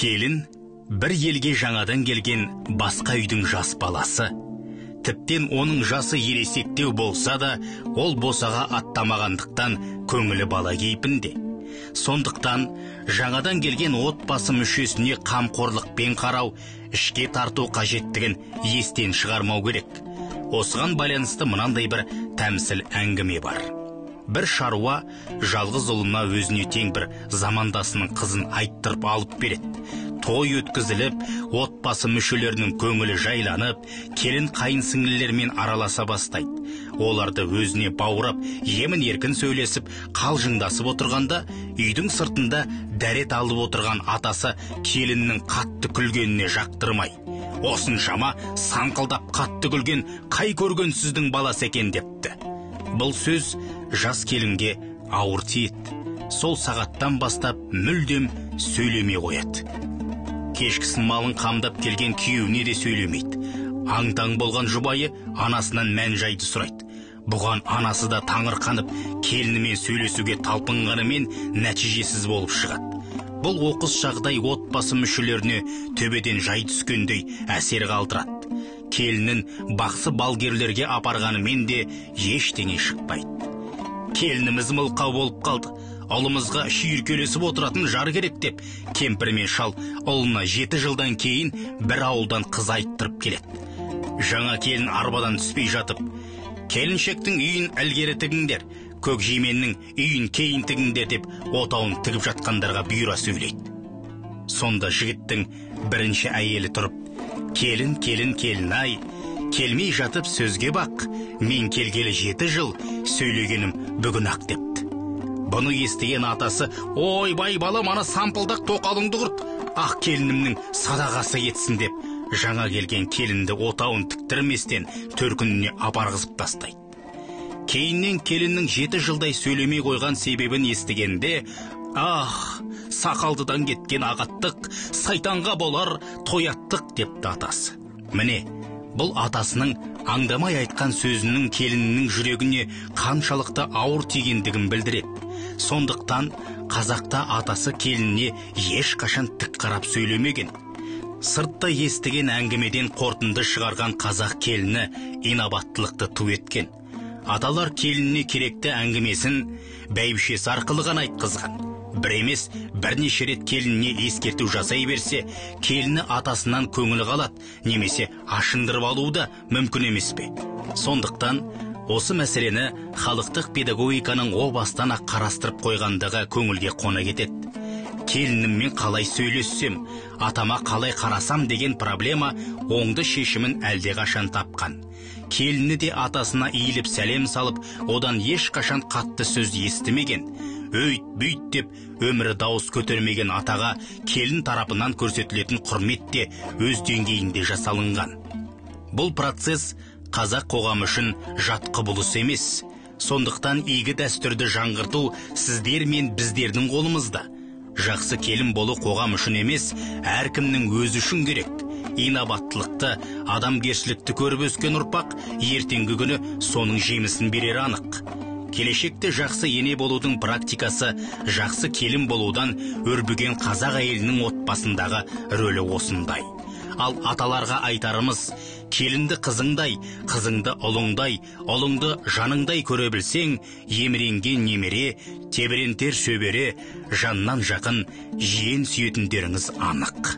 Келін бір елге жаңадан келген басқа үйдің жас баласы. Тіптен оның жасы ересектеу болса да, ол босаға аттамағандықтан көңілі бала кейпінде. Сондықтан жаңадан келген отбасы мүшесіне қамқорлықпен қарау, ішке тарту қажеттігін естен шығармау керек. Осыған байланысты мынандай бір тәмсіл әңгіме бар. Бір шаруа жалғыз ұлына өзіне тең бір замандасының қызын айттырып алып береді. Той өткізіліп, отбасы мүшелерінің көңілі жайланып, келін қайын сіңлілермен араласа бастайды. Оларды өзіне баурап, емін еркін сөйлесіп, қалжыңдасып отырғанда, үйдің сыртында дәрет алып отырған атасы келіннің қатты күлгеніне жақтырмай, осыншама саңқылдап қатты күлген қай көрген сіздің баласы екен депті. Бұл сөз жас келінге ауыр тиеді. Сол сағаттан бастап мүлдем сөйлемей қояды. Кешкісін малын қамдап келген күйеуіне де сөйлемейді. Аң-таң болған жұбайы анасынан мән-жайды сұрайды. Бұған анасы да таңырқанып, келінімен сөйлесуге талпынғанымен нәтижесіз болып шығады. Бұл оқыс жағдай отбасы мүшелеріне төбеден жай түскендей әсер қалдырады. Келінін бақсы балгерлерге апарғанымен де ештеңе шықпайды. Келініміз мылқау болып қалды. Ұлымызға шүйіркелесіп отыратын жар керек деп кемпір мен шал ұлына 7 жылдан кейін бір ауылдан қыз айттырып келеді. Жаңа келін арбадан түспей жатып, келіншектің үйін ілгері тігіңдер, көкжименнің үйін кейін тігіңдер деп отауын тігіп жатқандарға бұйыра сөйлейді. Сонда жігіттің бірінші әйелі тұрып, келін, келін, келін ай, келмей жатып сөзге бақ, мен келгелі 7 жыл сөйлегенім бүгін ақ депті. Бұны естіген атасы, ойбай балам, ана сампылдақ тоқалыңды құрт, ақ келінімнің садағасы кетсін деп, жаңа келген келінді отауын тіктірместен төркініне апарғызып тастайды. Кейіннен келіннің 7 жылдай сөйлемей қойған себебін естігенде, ах, сақалдыдан кеткен ағаттық, сайтанға болар тояттық депті атасы. Міне, бұл атасының аңдамай айтқан сөзінің келінінің жүрегіне қаншалықты ауыр тигендігін білдіреді. Сондықтан қазақта атасы келініне ешқашан тік қарап сөйлемеген. Сыртта естіген әңгімеден қорытынды шығарған қазақ келіні инабаттылықты ту еткен. Аталар келініне керекті әңгімесін бәйбішесі арқылы ғана айтқызған. Бір емес, бірнеше рет келініне ескерту жасай берсе, келіні атасынан көңілі қалады, немесе ашындырып алуы да мүмкін емес пе? Сондықтан осы мәселені халықтық педагогиканың о бастан-ақ қарастырып қойғандығы көңілге қона кетеді. Келініммен қалай сөйлессем, атама қалай қарасам деген проблема оңды шешімін әлдеқашан тапқан. Келіні де атасына иіліп сәлем салып, одан ешқашан қатты сөз естімеген. Өйт, бүйт деп өмірі дауыс көтермеген атаға келін тарапынан көрсетілетін құрмет те өз деңгейінде жасалынған. Бұл процесс қазақ қоғамы үшін жат құбылыс емес. Сондықтан игі дәстүрді жаңғырту сіздер мен біздердің қолымызда. Жақсы келін болу қоғам үшін емес, әркімнің өзі үшін керек. Инабаттылықты, адамгершілікті көріп өскен ұрпақ ертеңгі күні соның жемісін берері анық. Келешекте жақсы ене болудың практикасы, жақсы келін болудан өрбіген қазақ әйелінің отбасындағы рөлі осындай. Ал аталарға айтарымыз, келінді қызыңдай, қызыңды ұлыңдай, ұлыңды жаныңдай көре білсең, еміренген немере, тебірентер шөбере, жаннан жақын жиен сүйетіндеріңіз анық.